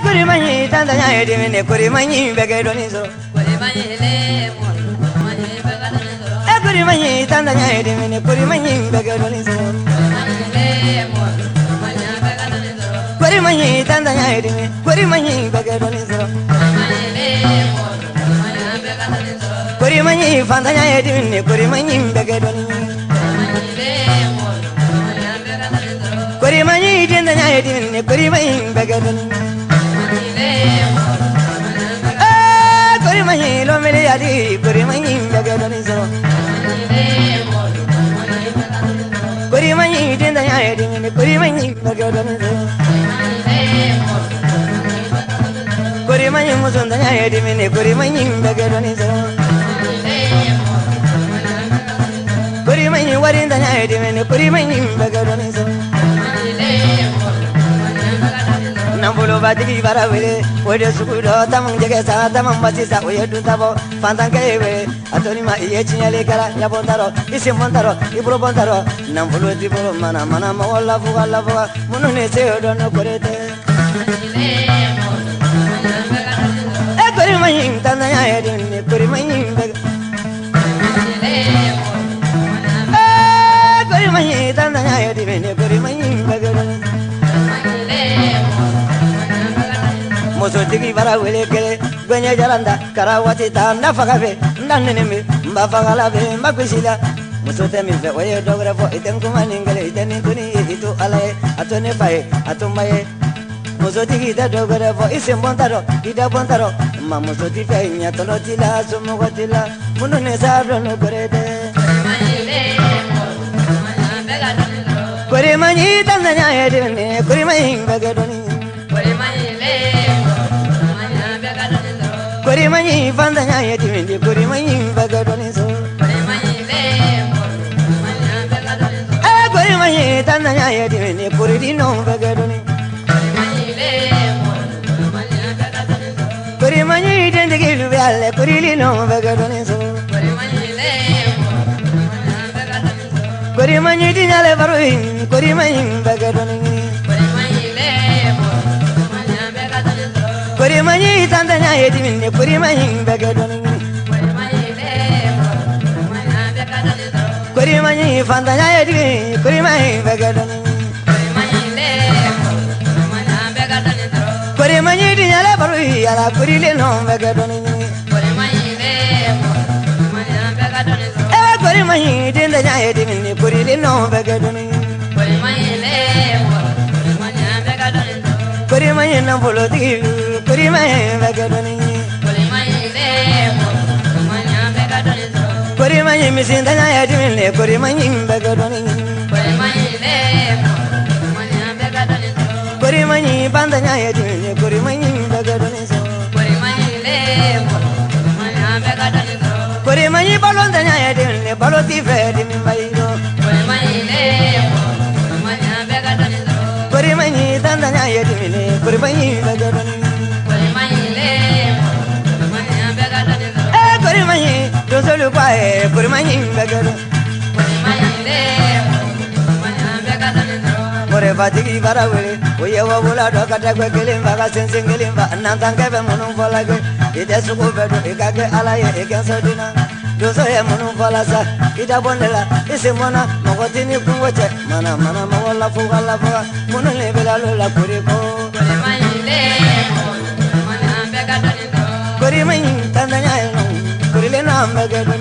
Korimaɲi tantanya ye dimine korimaɲi bɛ kɛ dɔɔni sɔrɔ. E korimaɲi tantanya ye dimine korimaɲi bɛ kɛ dɔɔni sɔrɔ. Korimaɲi tantanya ye dimine korimaɲi bɛ kɛ dɔɔni sɔrɔ. Korimaɲi fantanya ye dimine korimaɲi bɛ kɛ dɔɔni. Korimaɲi dentanya ye dimine korimaɲi bɛ kɛ dɔɔni. Korimaɲi lɔmiliyadi korimaɲi bɛ kɛ dɔɔni sɔrɔ. Korimaɲi dentanya ye dimine korimaɲi bɛ kɛ dɔɔni sɔrɔ. Korimaɲi musontanya ye dimine korimaɲi bɛ kɛ dɔɔni sɔrɔ. Korimaɲi warintanya ye dimine korimaɲi bɛ kɛ dɔɔni sɔrɔ. Nafolobatigi bara wele o de sugu dɔ tamu jɛgɛ sa tamu basi sa o ye dunta bɔ fantankɛ ye wele a to ni ma i ye tiɲɛli kɛra ɲɛbɔ t'a rɔ i sen bɔ t'a rɔ i bolo bɔ t'a rɔ nafolo t'i bolo mana mana mɔgɔ lafuga lafuga minnu ni se dɔn ne kore tɛ. E korimaɲi tantanya ye dimine korimaɲi bɛ. E korimaɲi tantanya ye dimine korimaɲi bɛ kɛ dɔɔni. Musotigi bara wele kelen gɛɲɛ jaranda kara waati ta n da faga fɛ n da nɛnɛ bɛ n ba fagala fɛ n ba gosi la muso tɛ min fɛ o ye dɔ wɛrɛ fɔ i tɛ n kuma nin kelen i tɛ nin to nin ye i to ala ye a to ne fa ye a to n ba ye musotigi tɛ dɔ wɛrɛ fɔ i sen bɔ n t'a dɔn i da bɔ n t'a dɔn ma muso ti fɛ ɲɛtɔnɔ t'i la somɔgɔ t'i la minnu ni sa dɔn ne kore tɛ. Korimaɲi tantanya ye dimine korimaɲi bɛ kɛ dɔɔni. Korimaɲi fantanya ye dimine korimaɲi bɛ kɛ dɔɔni sɔrɔ. E korimaɲi tantanya ye dimine koridinɔ bɛ kɛ dɔɔni. Korimaɲi dentigilu bɛ ale korilinɔ bɛ kɛ dɔɔni sɔrɔ. Korimaɲi diɲɛle baro in korimaɲi bɛ kɛ dɔɔni. Korimaɲi tantanya ye dimine korimaɲi bɛ kɛ dɔɔni. Korimaɲi fantanya ye dimine korimaɲi bɛ kɛ dɔɔni. Korimaɲi diɲɛle baro in yala korilenɔ bɛ kɛ dɔɔni. E korimaɲi dentanya ye dimine korilenɔ bɛ kɛ dɔɔni. Korimaɲi nafolotigi korimaɲi bɛ kɛ dɔɔni. Korimaɲi misintanya ye dimine korimaɲi bɛ kɛ dɔɔni. Korimaɲi bantanya ye dimine korimaɲi bɛ kɛ dɔɔni sɔrɔ. Korimaɲi balontanya ye dimine balo t'i fɛ dimi b'a yi dɔn. Korimaɲi tantanya ye dimine korimaɲi bɛ kɛ dɔɔni. E korimaɲi donsolu ko a ye korimaɲi bɛ kɛ dɔɔni. Morifatigi bara wele o ye wabula dɔ ka tɛgɛ kelen fa ka sensen kelen fa nantankɛ bɛ minnu fɔla kɛ i tɛ sugu bɛɛ dɔn i ka kɛ ala ye i kɛ sɔdina donso ye minnu fɔla sa i da bɔ ne la i sen bɔ na mɔgɔ t'i ni kungo cɛ mana mana mɔgɔ lafuga lafuga minnu de bɛ lalo la kori ko. Korimaɲi tantanya ye nɔ korilen n'an bɛ kɛ dɔɔni.